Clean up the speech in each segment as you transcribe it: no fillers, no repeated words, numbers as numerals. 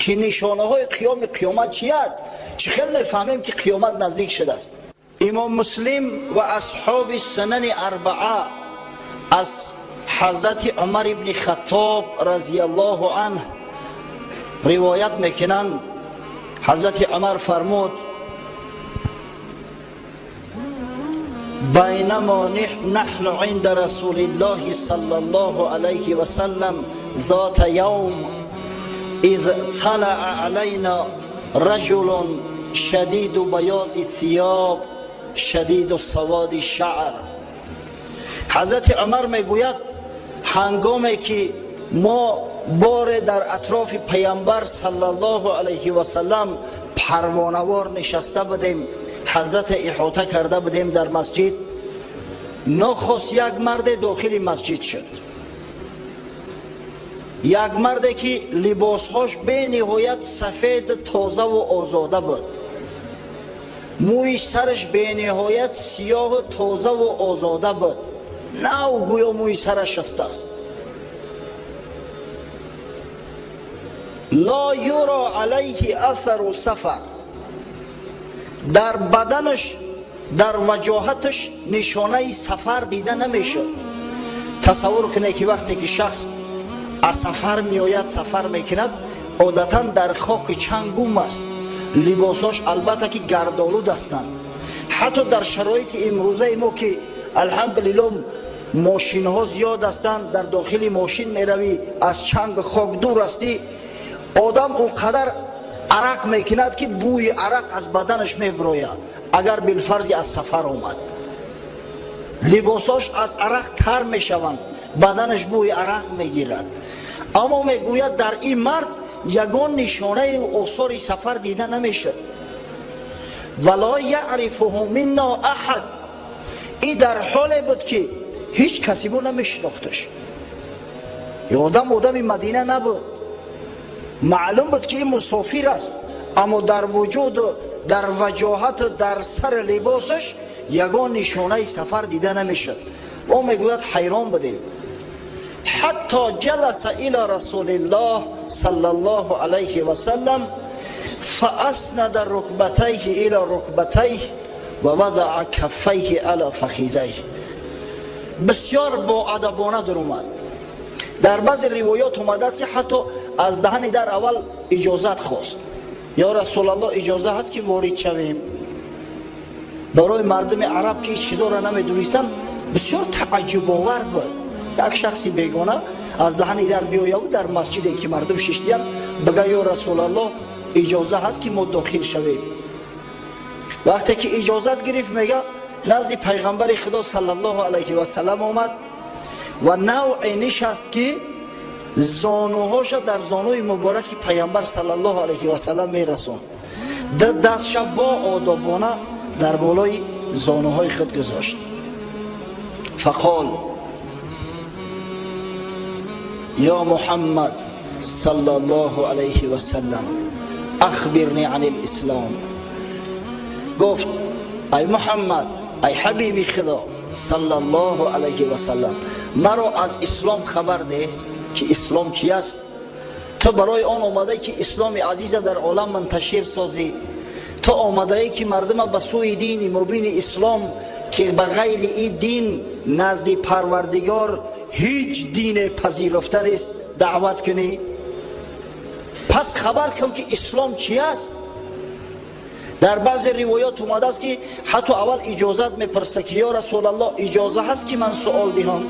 ки нишонаҳои қиёми қиёмат чи аст, чӣ хел мефаҳмем, ки қиёмат наздик шудааст. Имом Муслим ва асҳоби Сунани Арбаа аз ҳазрати Умар ибни Хаттоб разияллоҳу анҳ ривоят мекунанд. Ҳазрати Умар фармуд: بينما نحن عند رسول الله صلى الله عليه وسلم ذات يوم إذ طلع علينا رجل شديد بياض الثياب شديد سواد الشعر. حضرت عمر میگوید هنگامی که ما بار در اطراف پیامبر صلی الله علیه و سلم پروانه‌وار نشسته بودیم، حضرت احاطه کرده بودیم در مسجد، نخست یک مرد داخل مسجد شد، یک مرد که لباسهاش به نهایت سفید تازه و آزاده بود، موی سرش به نهایت سیاه و تازه و آزاده بود، نو گویا موی سرش شسته است. لا یرا علیه اثر سفر، در بدنش در وجاهتش نشانه سفر دیده نمیشد. تصور کنه که وقتی که شخص از سفر میآید، سفر میکند، عادتا در خاک چنگ گم است، لباساش البته که گردآلود هستند. حتی در شرایط امروزه ما که الحمدلله ماشین ها زیاد هستند، در داخل ماشین میروی، از چنگ خاک دور هستی، آدم اونقدر عرق میکند که بوی عرق از بدنش میبروید. اگر بالفرض از سفر اومد، لباساش از عرق تر میشوند، بدنش بوی عرق میگیرد. اما میگوید در این مرد یگان نشانه آثار سفر دیده نمیشد. ولا یعرفه منا احد، این در حال بود که هیچ کسی بو نمیشناختش. آدم آدم مدینه نبود، معلوم بود که این مسافر است، اما در وجود، در وجاهت، در سر لباسش یگان نشانه سفر دیده نمیشد. او میگوید حیران بودیم. حتی جلس الى رسول الله صلی الله علیه و سلم فاسند رکبتیه الى رکبتیه و وضع کفیه علی فخذیه. بسیار با ادبانه در اومد. در بعض روایات اومده است که حتی از دهن در اول اجازت خواست، یا رسول الله اجازه هست که وارد شویم؟ برای مردم عرب که چیزا را نمیدونستند بسیار تعجب آور بود. یک شخصی بیگانه از دهن در بیاید و در مسجدی که مردم ششتیان بگه یا رسول الله اجازه هست که ما داخل شویم؟ وقتی که اجازت گرفت، میگه نزد پیغمبر خدا صلی الله علیه و سلم آمد و نوع نشست که زانوهاش در زانوی مبارک پیامبر صلی الله علیه و سلم میرسوند. دستش با آدابانه در بالای زانوهای خود گذاشت. فقال یا محمد صلی الله علیه و سلم اخبرنی عن الاسلام. گفت ای محمد، ای حبیب خدا صلی الله علیه و سلم، مرا از اسلام خبر ده که اسلام چی است. تو برای آن آمده که اسلام عزیز در عالم منتشر سازی، تو آمده ای که مردم به سوی دین مبین اسلام که به غیر این دین نزد پروردگار هیچ دین پذیرفته نیست دعوت کنی. پس خبر کن که اسلام چی است. در بعض روایات اومده است که حتی اول اجازت میپرسه که یا رسول الله اجازه هست که من سوال دهم؟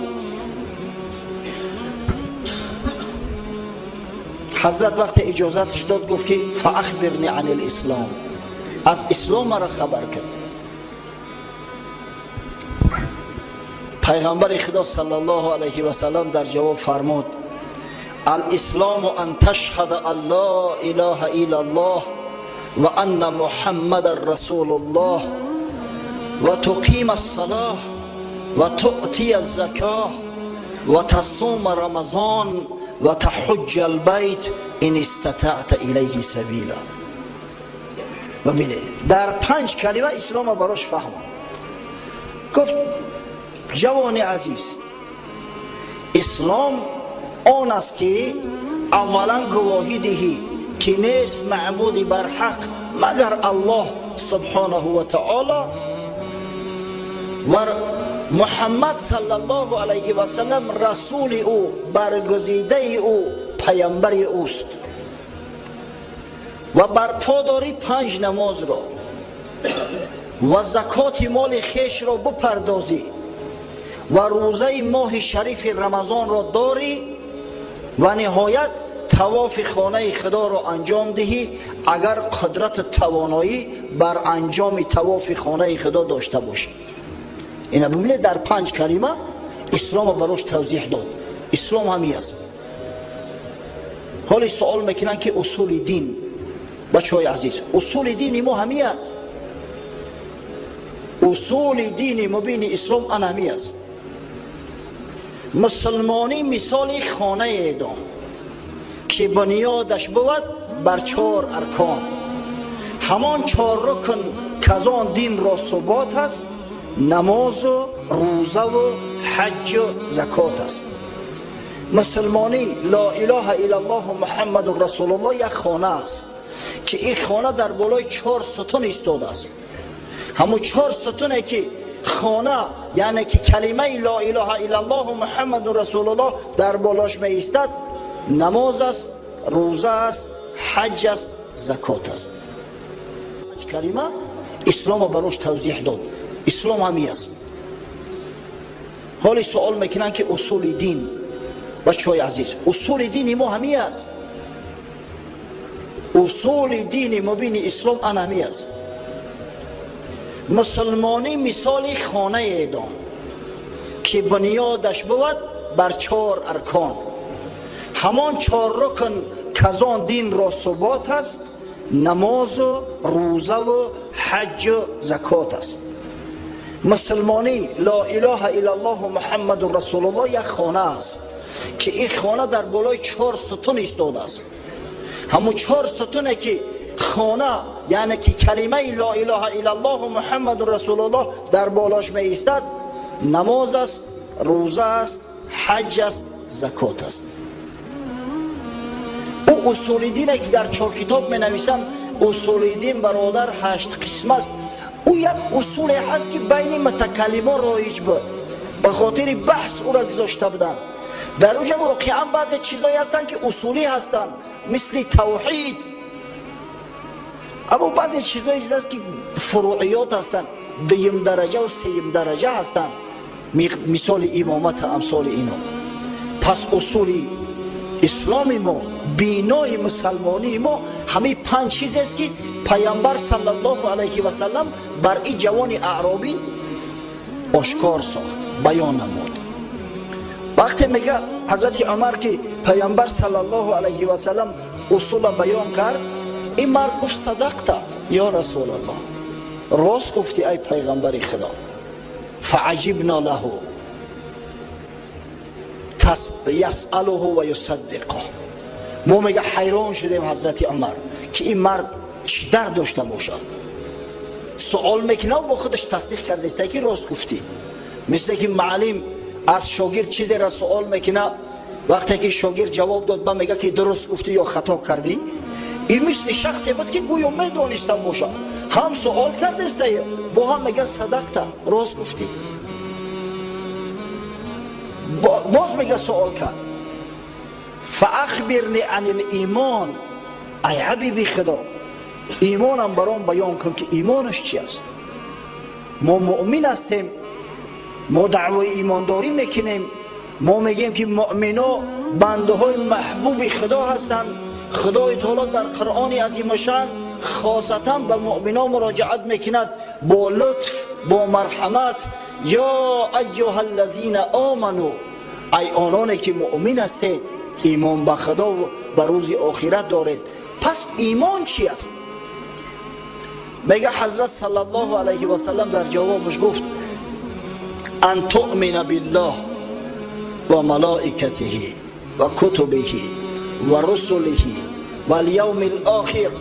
حضرت وقتی اجازتش داد گفت که فاخبرنی عن الاسلام، از اسلام مرا خبر کن. پیغمبر خدا صلی الله علیه و سلم در جواب فرمود الاسلام ان تشهد ان لا اله الا الله و ان محمد رسول الله و تقیم الصلاه و تؤتی الزکاه و تصوم رمضان و تحج البیت ان استطعت الیه سبیلا. ببینید در 5 کلمه اسلام براش فهمون. گفت جوان عزیز، اسلام آن است که اولا گواهی دهی ки нест маъбуди барҳақ магар Аллоҳ субҳонаҳу ва таоло ва Муҳаммад саллаллоҳу алайҳи васаллам расули ӯ, баргузидаи ӯ, паямбари ӯст, ва барпо дорӣ панҷ намозро ва закоти моли хешро бипардозӣ ва рӯзаи моҳи шарифи Рамазонро дорӣ ва ниҳоят тавофи хонаи Худоро анҷом диҳӣ, агар қудрату тавоноӣ бар анҷоми тавофи хонаи Худо дошта бошӣ. Ина бибинед, дар панҷ калима исломо барош тавзеҳ дод. Ислом ҳами аст. Ҳоли суол мекунанд, ки усули дин. Бачаҳои азиз, усули дини мо ҳами аст. Усули дини мубини ислом ан ҳами аст. Мусулмонӣ мисоли хонае дон, ки бунёдаш бувад бар чор аркон. Ҳамон чор рукн, казон динро субот аст, намозу рӯзаву ҳаҷҷу закот аст. Мусулмонӣ, ло илоҳа иллаллоҳу Муҳаммадун расулуллоҳ, як хона аст, ки ин хона дар болои чор сутун истодааст. Ҳамун чор сутуне, ки хона, яъне ки калимаи ло илоҳа иллаллоҳу Муҳаммадун расулуллоҳ дар болош меистад, намоз аст, рӯза аст, ҳаҷ аст, закот аст. Калима исломо барош тавзеҳ дод. Ислом ҳами аст. Ҳоли суол мекунанд, ки усули дин. Бачаҳои азиз, усули дини мо ҳами аст. Усули дини мубини ислом ан ҳами аст. Мусулмонӣ мисоли хонае дон, ки бунёдаш бувад бар чор аркон. Ҳамон чор рукн, казон динро субот аст, намозу рӯзаву ҳаҷҷу закот аст. Мусулмонӣ, ло илоҳа иллаллоҳу Муҳаммадун расулуллоҳ, як хона аст, ки ин хона дар болои чор сутун истодааст. Ҳамун чор сутуне, ки хона, яъне ки калимаи ло илоҳа иллаллоҳу Муҳаммадун расулуллоҳ дар болош меистад, намоз аст, рӯза аст, ҳаҷ аст, закот аст. Ӯ усули дине, ки дар чор китоб менависанд, усули дин, бародар, ҳашт қисм аст. Ӯ як усуле ҳаст, ки байни мутакаллимон роиҷ буд, ба хотири баҳс ӯра гузошта буданд. Дар уҷа воқеан баъзе чизое ҳастанд, ки усулӣ ҳастанд, мисли тавҳид, аммо баъзе чизое аст, ки фуруиёт ҳастанд, дуюм дараҷаву сеюм дараҷа ҳастанд, мисоли имомата, амсоли ино. Пас усули исломи мо, бинои мусалмонии мо ҳамаи панҷ чизест, ки Паямбар саллаллоҳу алайҳи васалам бар ин ҷавони аъробӣ ошкор сохт, баён намуд. Вақте мега ҳазрати Умар, ки Паямбар саллаллоҳу алайҳи васалам усула баён кард, ин мард гуфт: «Садақта, ё Расулаллоҳ, рост гуфтӣ, ай пайғамбари Худо». Фааҷибна лаҳу ясалуҳу ва юсаддиқу. Мо, мега, ҳайрон шудем, ҳазрати Умар, ки ин мард чӣ дар дошта бошад, суол мекунав, бо худаш тасдиқ кардаиста, ки рост гуфтӣ. Мисле ки муаллим аз шогирд чизеро суол мекуна, вақте ки шогирд ҷавоб дод, ба мега, ки дуруст гуфтӣ ё хато кардӣ. Ин мисли шахсе буд, ки гӯё медониста бошад, ҳам суол кардастае, бо ҳам мега: «Садақта, рост гуфтӣ». Боз мега суол кард: «Фаахбирни ани лимон, ай ҳабиби Худо, имонам баром баён кун, ки имонаш чи аст? Мо муъмин ҳастем, мо даъвои имондорӣ мекунем, мо мегӯем, ки муъмино бандаҳои маҳбуби Худо ҳастанд. Худои таоло дар Қуръони азимашан хосатан ба муъмино муроҷиат мекунад бо лутф, бо марҳамат: ё айюҳа ллазина оману, ай ононе ки муъмин ҳастед, имон ба Худову ба рӯзи охират доред, пас имон чи аст?» Мега, ҳазрат саллаллоҳу алайҳи васалам дар ҷавобаш гуфт: «Ан туъмина биллоҳ ва малоикатиҳи ва кутубиҳи ва русулиҳи вал-явми л-охир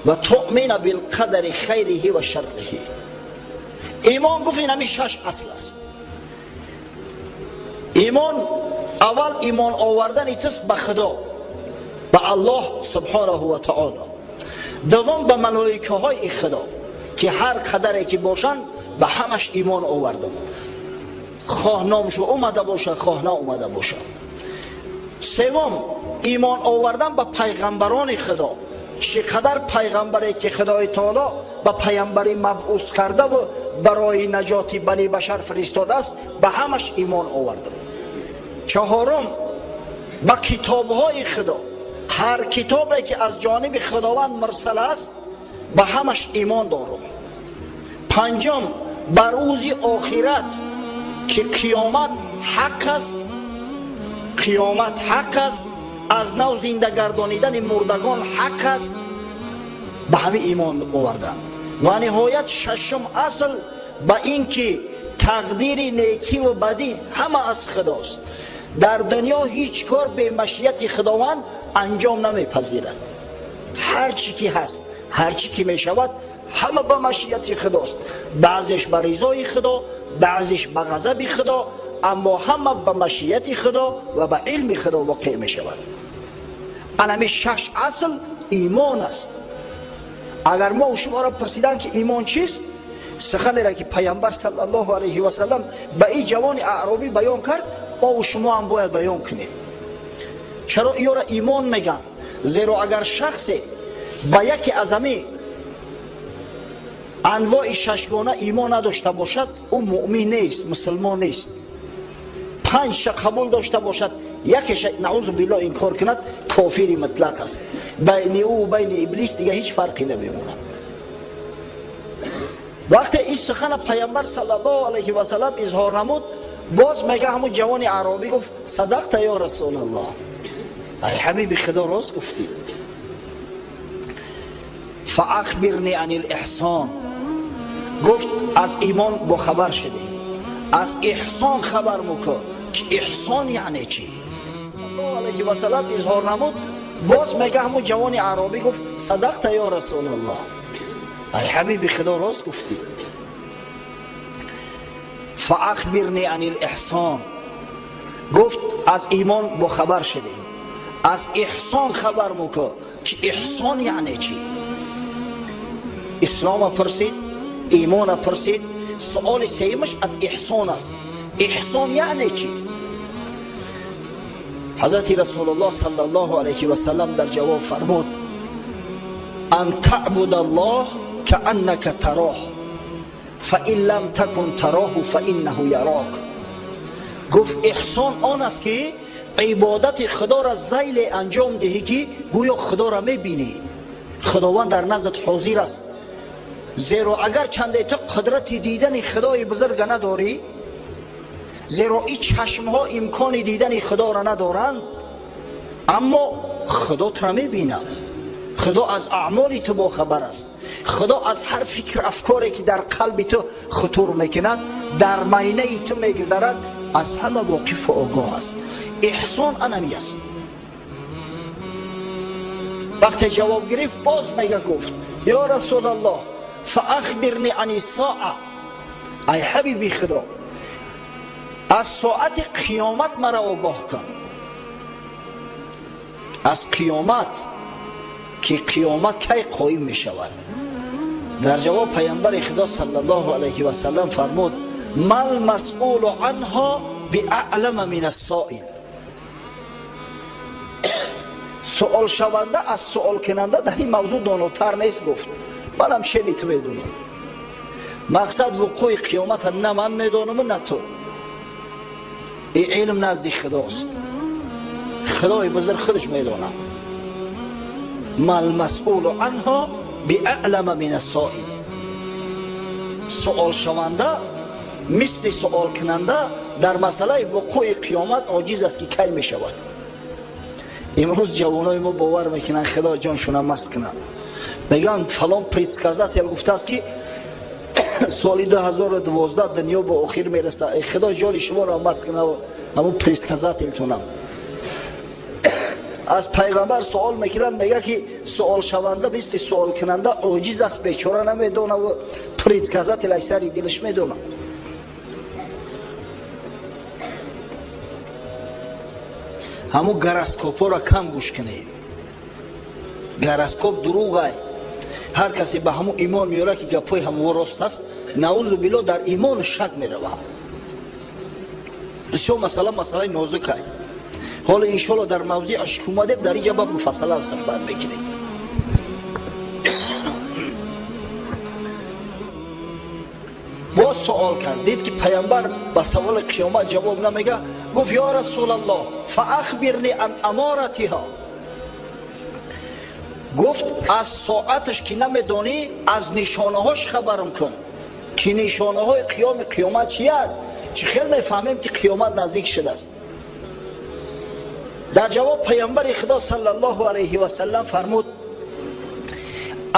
ва туъмина билқадари хайриҳи ва шарриҳи». Имон, гуфт, ин ҳамин шаш асл аст. Имон аввал имон овардани туст ба Худо. Ба Аллоҳ субҳонаҳу ва таоло. Дуввум, ба малоикаҳои Худо, ки ҳар қадаре ки бошанд, ба ҳамаш имон овардам, хоҳ номшо омада бошад, хоҳ наомада бошад. Севум, имон овардан ба пайғамбарони Худо. Чӣ қадар пайғамбаре ки Худои таоло ба пайғамбарӣ мабъус кардаву барои наҷоти бани башар фиристодааст, ба ҳамаш имон овардам. Чаҳорум, ба китобҳои Худо. Ҳар китобе ки аз ҷониби Худованд мурсал аст, ба ҳамаш имон дорам. Панҷум, ба рӯзи охират, ки қиёмат ҳақ аст, қиёмат ҳақ аст, аз нав зиндагардонидани мурдагон ҳақ аст, ба ҳамин имон овардан. Ва ниҳоят, шашум асл, ба ин ки тақдири некиву бадӣ ҳама аз Худост. Дар дунё ҳеҷ кор бемашияти Худованд анҷом намепазирад. Ҳар чӣ ки ҳаст, ҳар чӣ ки мешавад, ҳама ба машияти Худост. Баъзеш ба ризои Худо, баъзеш ба ғазаби Худо, аммо ҳама ба машияти Худо ва ба илми Худо воқеъ мешавад. Анами шаш асл имон аст. Агар мо шуморо пурсиданд, ки имон чист, суханеро ки Пайғамбар саллаллоҳу алайҳи васаллам ба ин ҷавони аъробӣ баён кард, мо шумо ҳам бояд баён кунем. Чаро иёро имон мегӯянд? Зеро агар шахсе ба яке аз ҳами анвои шашгона имон надошта бошад, ӯ муъмин нест, мусулмон нест. Панҷша қабул дошта бошад, якеша, наузу биллоҳ, инкор кунад, кофири мутлақ аст. Байни ӯ байни Иблис дига ҳеҷ фарқе намемонад. Вақте ин сухана Пайғамбар саллаллоҳу алайҳи васаллам изҳор намуд, боз мега, ҳамун ҷавони аъробӣ гуфт: «Садақта, ё Расулаллоҳ, ай ҳабиби Худо, рост гуфтӣ. Фаахбирни ани лэҳсон». Гуфт: «Аз имон бохабар шудем, аз эҳсон хабар мукун, ки эҳсон яъне чӣ?» Алайҳи васаллам изҳор намуд, боз мега, ҳамун ҷавони аъробӣ гуфт: «Садақта, ё Расулаллоҳ, ай ҳабиби Худо, рост гуфтӣ. Фаахбирни ани лэҳсон». Гуфт: «Аз имон бохабар шудем, аз эҳсон хабар мукун, ки эҳсон яъне чӣ?» Ислома пурсид, имона пурсид, суоли сеюмаш аз эҳсон аст. Эҳсон яъне чӣ? Ҳазрати Расулуллоҳ саллаллоҳу алайҳи васаллам дар ҷавоб фармуд: «Ан таъбуда Аллоҳ кааннака тароҳ, фаин лам такун тароҳу фаиннаҳу ярок». Гуфт: «Эҳсон он аст, ки ибодати Худоро зайле анҷом диҳӣ, ки гӯё Худоро мебинӣ, Худованд дар наздат ҳозир аст. Зеро агар чанде ту қудрати дидани Худои бузурга надорӣ, зеро ин чашмҳо имкони дидани Худоро надоранд, аммо Худо туро мебинад. Худо аз аъмоли ту бохабар аст. Худо аз ҳар фикр афкоре, ки дар қалби ту хутур мекунад, дар майнаи ту мегузарад, аз ҳама воқифу огоҳ аст. Эҳсон анами аст». Вақте ҷавоб гирифт, боз мега, гуфт: «Ё Расулаллоҳ, фаахбирни ани соа, ай ҳабиби Худо, аз соати қиёмат мара огоҳ кун, аз қиёмат, ки қиёмат кай қоим мешавад?» Дар ҷавоб Пайғамбари Худо саллаллоҳу алайҳи васаллам фармуд: «Мал масъулу анҳо биаълама мин ассоил». Суолшаванда аз суолкунанда дар ин мавзӯъ донотар нест. Гуфт: «Манам шени ту медонам. Мақсад, вуқӯи қиёмата на ман медонаму, на ту. Ин илм назди Худост, Худои бузург худаш медонам». «Мал масъулу анҳо биаълама мин ассоил». Суолшаванда мисли суолкунанда дар масъалаи вуқӯи қиёмат оҷиз аст, ки кай мешавад. Имрӯз ҷавонои мо бовар мекунанд, Худо ҷоншона маст кунанд, мегӯянд, фалон предсказатель гуфтааст, ки соли 2012 дунё ба охир мерасад. Худо ҷони шуморо маст кунад, ҳамун предсказатель тунам. Аз Пайғамбар суол мекунанд, мега, ки суолшаванда мисли суолкунанда оҷиз аст, бечора намедонаву предсказатель аз сари дилаш медонад. Ҳамун гороскопҳоро кам гӯш кунед. Гороскоп дурӯғай. Ҳар касе ба ҳамун имон меорад, ки гапҳои ҳамво рост аст, наузу билло, дар имону шак меравам. Бисёр масъала масъалаи нозукай. Ҳоло иншоалло дар мавзеъаш ки омадем, дар инҷа ба муфассалан суҳбат мекунем. Боз суол кард, дид ки пайғамбар ба саволи қиёмат ҷавоб намега. Гуфт: ё Расулаллоҳ, фаахбирни ан аморатиҳо. Гуфт: аз соаташ ки намедонӣ, аз нишонаҳош хабарам кун, ки нишонаҳои қиёми қиёмат чи аст, чӣ хел мефаҳмем, ки қиёмат наздик шудааст. Дар ҷавоб пайғамбари Худо саллаллоҳу алайҳи васаллам фармуд: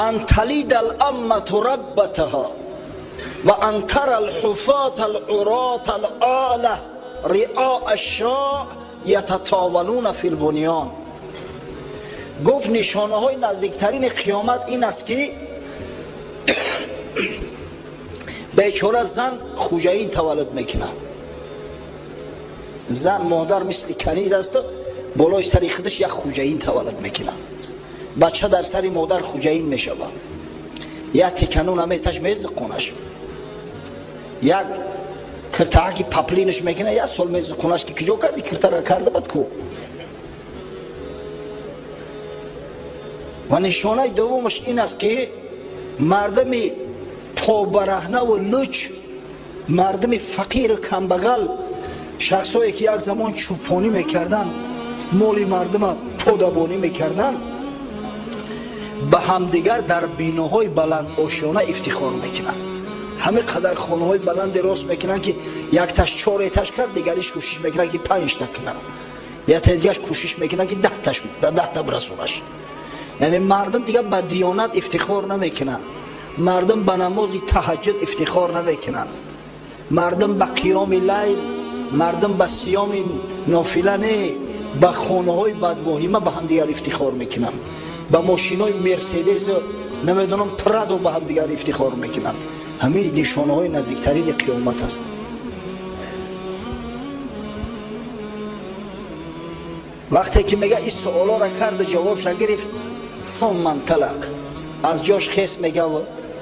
ан талида аламмату раббатаҳо ва ан тара алҳуфота алурота алола риоа ашшоъ ятатовалуна фи лбунён. Гуфт: нишонаҳои наздиктарини қиёмат ин аст, ки бечора зан хӯҷаин таваллуд мекунад. Зан модар мисли каниз аст, болои сари худаш як хӯҷаин таваллуд мекунад. Бача дар сари модар хӯҷаин мешавад. Як тикану наметаш мезиқонаш, як киртааки паплинаш мекунад, як сол мезиқонаш, ки куҷо карди киртара, карда бад ку. Ва нишонаи дуввумаш ин аст, ки мардами побараҳнаву луч, мардами фақиру камбағал, шахсое ки як замон чӯпонӣ мекарданд, моли мардума подабонӣ мекарданд, ба ҳамдигар дар биноҳои баландошёна ифтихор мекунанд. Ҳамин қадар хонаҳои баланде рост мекунанд, ки якташ чор этаж кард, дигариш кӯшиш мекунад, ки панҷта кунад, якта дигарш кӯшиш мекунад, ки даҳта бирасонаш. Яъне мардум дигар ба диёнат ифтихор намекунанд, мардум ба намози таҳаҷҷуд ифтихор намекунанд, мардум ба қиёми лайл, мардум ба сиёми нофила не, ба хонаҳои бадвоҳима ба ҳамдигар ифтихор мекунанд, ба мошинои Мерседесу намедонам Прадо ба ҳамдигар ифтихор мекунанд. Ҳамин нишонаҳои наздиктарини қиёмат аст. Вақте ки мега ин суолоро карду ҷавобша гирифт, сумма инталақ, аз ҷош хес мегав.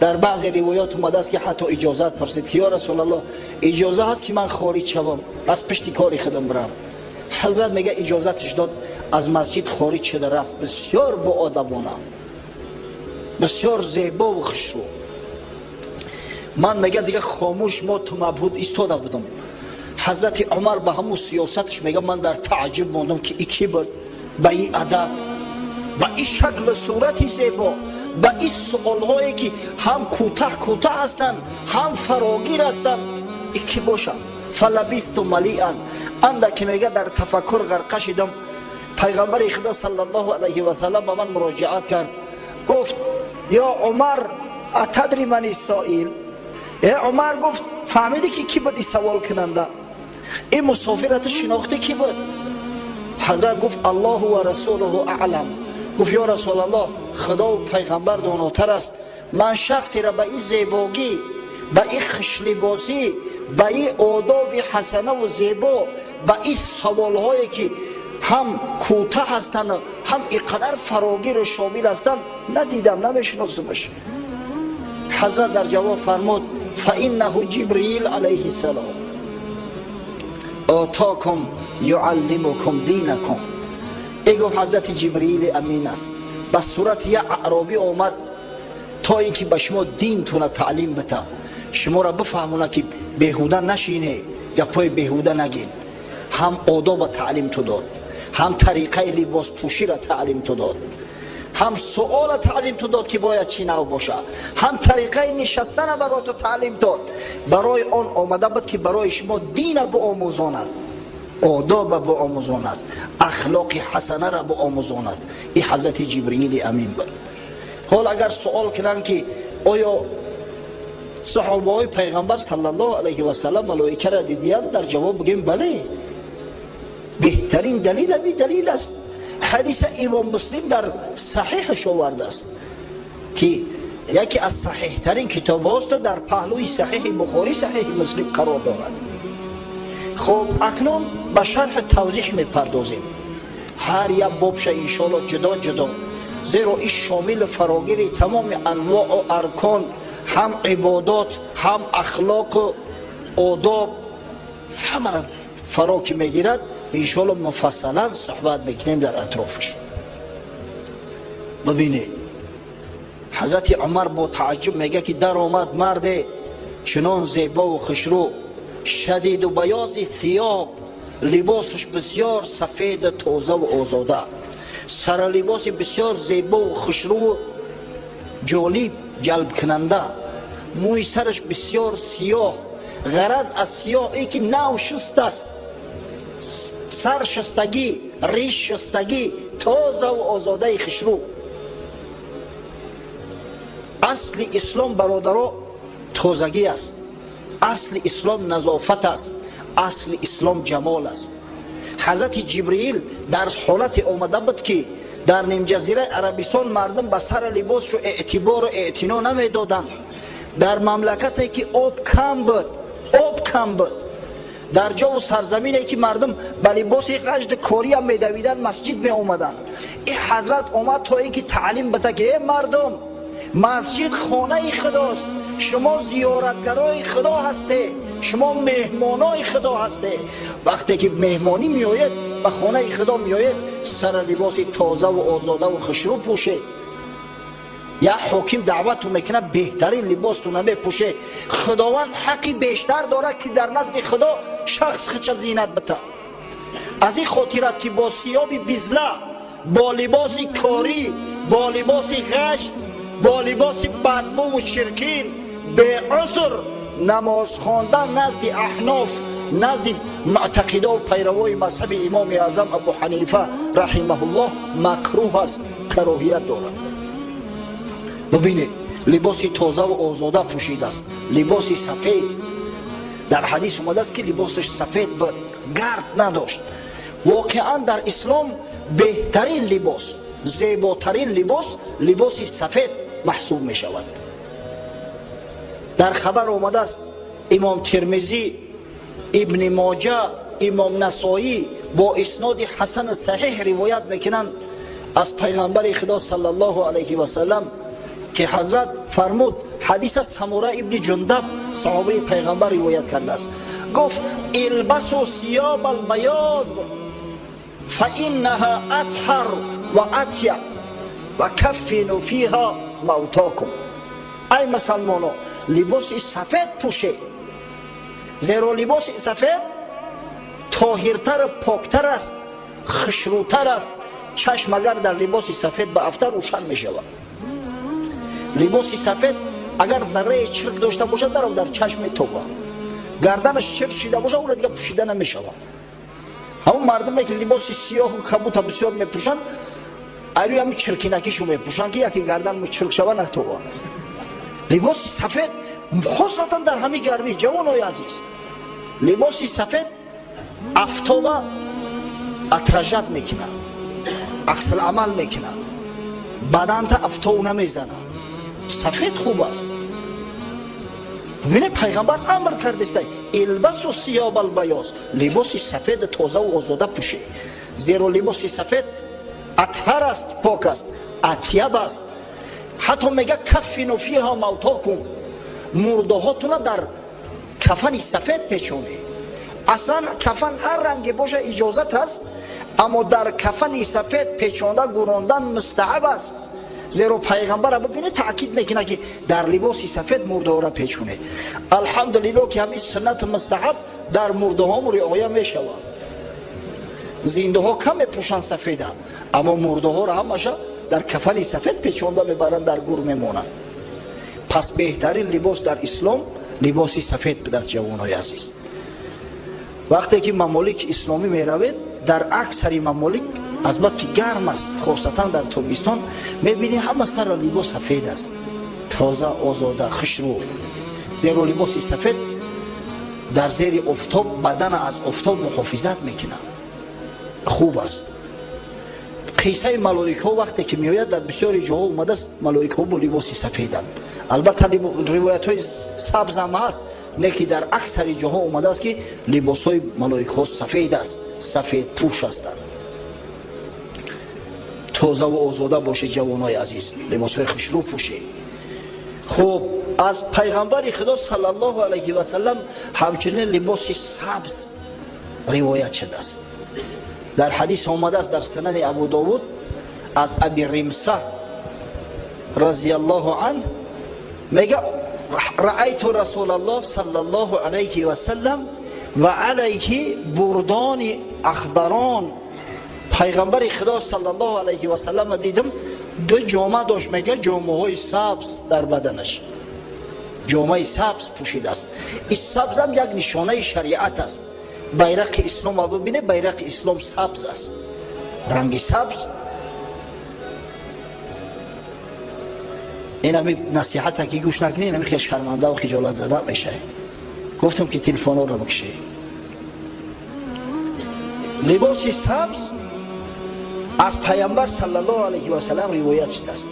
Дар баъзе ривоят омадааст, ки ҳатто иҷозат пурсид, ки ё Расулаллоҳ, иҷоза ҳаст, ки ман хориҷ шавам, аз пишти кори худам бирам? Ҳазрат мега иҷозаташ дод, аз масҷид хориҷ шуда рафт, бисёр боодабона, бисёр зебову хушрӯ. Ман мега дига хомӯш мо ту мабҳуд истода будам. Ҳазрати Умар ба ҳамун сиёсаташ мега ман дар тааҷҷуб мондам, ки и кӣ буд ба и адаб, ба и шаклу сурати зебо, ба и суолҳое ки ҳам кӯтаҳ кӯтаҳ ҳастанд, ҳам фарогир ҳастанд, и кӣ бошад? Фалабисту малиан, андаке мега дар тафаккур ғарқа шидам. Пайғамбари Худо саллаллоҳу алайҳи васаллам ба ман муроҷиат кард, гуфт: ё Умар, атадри мани соил? Э Умар, гуфт, фаҳмидӣ, ки кӣ буд и савол кунанда? Ин мусофира ту шинохтӣ, кӣ буд? Ҳазрат гуфт: Аллоҳу ва расулуҳу аълам. Гуфт: ё Расулаллоҳ, Худову пайғамбар донотар аст. Ман шахсеро ба ин зебогӣ, ба ин хушлибосӣ, ба ин одоби ҳасанаву зебо, ба ин саволҳое ки ҳам кӯтаҳ ҳастанд, ҳам ин қадар фарогиру шомил ҳастанд, надидам, намешиносумаш. Ҳазрат дар ҷавоб фармуд: фаиннаҳу Ҷибриил алайҳи ссалом отокум юаллимукум динакум. Э гуфт, ҳазрати Ҷибриили Амин аст, ба сурати як аъробӣ омад, то ин ки ба шумо динтона таълим бита, шуморо бифаҳмона, ки беҳуда нашине, гапҳои беҳуда нагин. Ҳам одоба таълим ту дод, ҳам тариқаи либоспӯширо таълим ту дод, ҳам суола таълим ту дод, ки бояд чӣ нав бошад, ҳам тариқаи нишастана барои ту таълим дод. Барои он омада буд, ки барои шумо дина биомӯзонад, одоба биомӯзонад, ахлоқи ҳасанара биомӯзонад. Ин ҳазрати Ҷибриили Амин буд. Ҳол агар суол кунанд, ки оё саҳобаҳои пайғамбар саллаллоҳу алайҳи васаллам малоикаро дидиянд, дар ҷавоб бигӯем: бале. Беҳтарин далил ҳамин далил аст. Ҳадиса имом Муслим дар саҳиҳаш овардааст, ки яке аз саҳиҳтарин китобҳоасту дар паҳлӯи Саҳиҳи Бухорӣ Саҳиҳи Муслим қарор дорад. Хуб, акнун ба шарҳи тавзиҳ мепардозем, ҳар як бобша иншоалло ҷудо ҷудо. Зеро ин шомили фарогири тамоми анвоъу аркон, ҳам ибодот, ҳам ахлоқу одоб, ҳамаро фаро ки мегирад. Иншоалло, муфассалан суҳбат мекунем дар атрофаш. Бибинед, Ҳазрати Умар бо тааҷҷуб мега, ки даромад марде чунон зебову хушрӯ, شدید بياض الثياب, либосаш бисёр сафеду тозаву озода, сара либоси бисёр зебову хушрӯву ҷолиб, ҷалбкунанда, мӯи сараш бисёр сиёҳ. Ғараз аз сиёҳ е ки нав шуст аст, сар шустагӣ, риш шустагӣ, тозаву озодаи хушрӯ. Асли ислом, бародаро, тозагӣ аст. Асли ислом назофат аст. Асли ислом ҷамол аст. Ҳазрати Ҷибриил дар ҳолате омада буд, ки дар нимҷазираи Арабистон мардум ба сари либосшу эътибору эътино намедоданд. Дар мамлакате ки об кам буд, об кам буд, дар ҷову сарзамине ки мардум ба либоси ғажди кориям медавиданд, масҷид меомаданд, ин ҳазрат омад, то ин ки таълим бида, ки: «Э мардум, масҷид хонаи худост, шумо зиёратгарои Худо ҳастед, шумо меҳмонои Худо ҳастед. Вақте ки меҳмонӣ меоед, ба хонаи Худо меоед, сара либоси тозаву озодаву хушрӯ пӯшед. Як ҳоким даъвату мекунад, беҳтарин либосту намепӯше, Худованд ҳаққи бештар дорад, ки дар назди Худо шахс хича зинат бита. Аз ин хотир аст, ки бо сиёби бизла, бо либоси корӣ, бо либоси ғашт, бо либоси бадбуву чиркин, беузр намоз хондан назди аҳноф, назди муътақидову пайравои мазҳаби Имоми Аъзам Абу Ҳанифа раҳимаҳуллоҳ макрӯҳ аст, кароҳият дорад. Бубинед, либоси тозаву озода пӯшидааст, либоси сафед. Дар ҳадис омадааст, ки либосаш сафед буд, гард надошт. Воқеан, дар ислом беҳтарин либос, зеботарин либос либоси сафед маҳсуб мешавад. Дар хабар омадааст, Имом Термизӣ, Ибни Моҷа, Имом Насоӣ бо исноди ҳасани саҳеҳ ривоят мекунанд аз Пайғамбари Худо саллаллоҳу алайҳи васалам, ки ҳазрат фармуд. Ҳадиса Самура ибни Ҷундаб, саҳобаи Пайғамбар, ривоят кардааст. Гуфт: «البسوا ثياب البياض فإنها أطهر وأطيب وكفنوا فيها موتاكم». Ай мусалмоно, либоси сафед пӯшед, зеро либоси сафед тоҳиртару поктар аст, хушрӯтар аст. Чашм агар дар либоси сафед ба афтар, рӯшан мешавад. Либоси сафед агар зарраи чирк дошта бошад, дарав дар чашм метоба. Гарданаш чирк шида бошад, ӯро дига пӯшида намешавад. Ҳамон мардуме ки либоси сиёҳу кабута бисёр мепӯшанд, айрӯи ҳамин чиркинакишу мепӯшанд, ки яке гардан чирк шава, натоба. Либоси сафед, хосатан дар ҳамин гармӣ, ҷавонои азиз, либоси сафед афтоба отражать мекунад, аксуламал мекунад, баданта афтов намезанад. Сафед хуб аст. Бибинед, Пайғамбар амр кардеста: «البسوا ثياب البياض», либоси сафеду тозаву озода пӯше, зеро либоси сафед أطهر аст, пок аст, أطيب аст. Ҳатто мега: «كفنوا فيها موتاكم», мурдаҳотуна дар кафани сафед печонед. Аслан кафан ҳар ранге боша, иҷозат аст, аммо дар кафани сафед печонда гӯрондан мустаҳаб аст. Зеро Пайғамбара бибинед, таъкид мекунад, ки дар либоси сафед мурдаҳоро печонед. Алҳамдулилло, ки ҳамин суннати мустаҳаб дар мурдаҳому риоя мешавад. Зиндаҳо кам мепӯшанд сафеда, аммо мурдаҳоро ҳамаша дар кафани сафед печонда мебаранд, дар гур мемонанд. Пас беҳтарин либос дар ислом либоси сафед будааст. Ҷавонои азиз, вақте ки мамолики исломӣ меравед, дар аксари мамолик азбаски гарм аст, хосатан дар тобистон, мебинӣ, ҳама сара либос сафед аст, тоза, озода, хушрӯ. Зеро либоси сафед дар зери офтоб бадана аз офтоб муҳофизат мекунад, хуб аст. Қиссаи малоикҳо вақте ки меояд, дар бисёри ҷоҳо омадааст, малоикҳо бо либоси сафеданд. Албатта, ривоятҳои сабзам ҳаст, не ки дар аксари ҷоҳо омадааст, ки либосҳои малоикҳо сафед аст, сафедпӯш ҳастанд. Тозаву озода бошед, ҷавонои азиз, либосҳои хушрӯ пӯшед. Хуб, аз пайғамбари Худо саллаллоҳу алайҳи васалам ҳамчунин либоси сабз ривоят шудааст. Дар ҳадис омадааст дар Сунани Абу Довуд аз Аби Римса разияллоҳу анҳ, мега: «Раайту Расулаллоҳ саллаллоҳу алайҳи васалам ва алайҳи бурдони ахдарон». Пайғамбари Худо саллаллоҳу алайҳи васалама дидам, ду ҷома дошт, мега, ҷомаҳои сабз дар баданаш, ҷомаи сабз пӯшидааст. Ин сабзам як нишонаи шариат аст. Байрақи ислома бибине, байрақи ислом сабз аст, ранги сабз. Инами насиҳата ки гӯш накунӣ, инами хел шармандаву хиҷолатзада мешавӣ. Гуфтам ки телефонҳоро бикшӣ. Либоси сабз аз пайғамбар саллаллоҳу алайҳи васалам ривоят шудааст.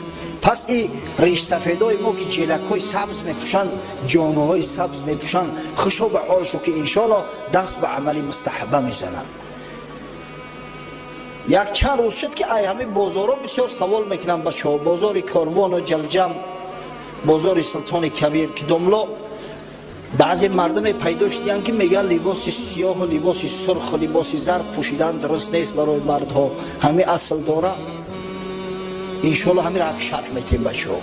Пас и ришсафедои мо, ки ҷелакҳои сабз мепӯшанд, ҷомаҳои сабз мепӯшанд, хушо ба ҳолшо, ки иншоалло даст ба амали мустаҳаба мезананд. Як чанд рӯз шуд, ки ай ҳамин бозорҳо бисёр савол мекунанд бачаҳо, бозори Корвону Ҷалҷам, бозори Султони Кабир, ки домло баъзе мардуме пайдо шудиянд, ки мегӯянд либоси сиёҳу либоси сурху либоси зард пӯшидан дуруст нест барои мардҳо. Ҳамин асл дора? Иншоалло ҳамин ак шарҳ метем, бачаҳо.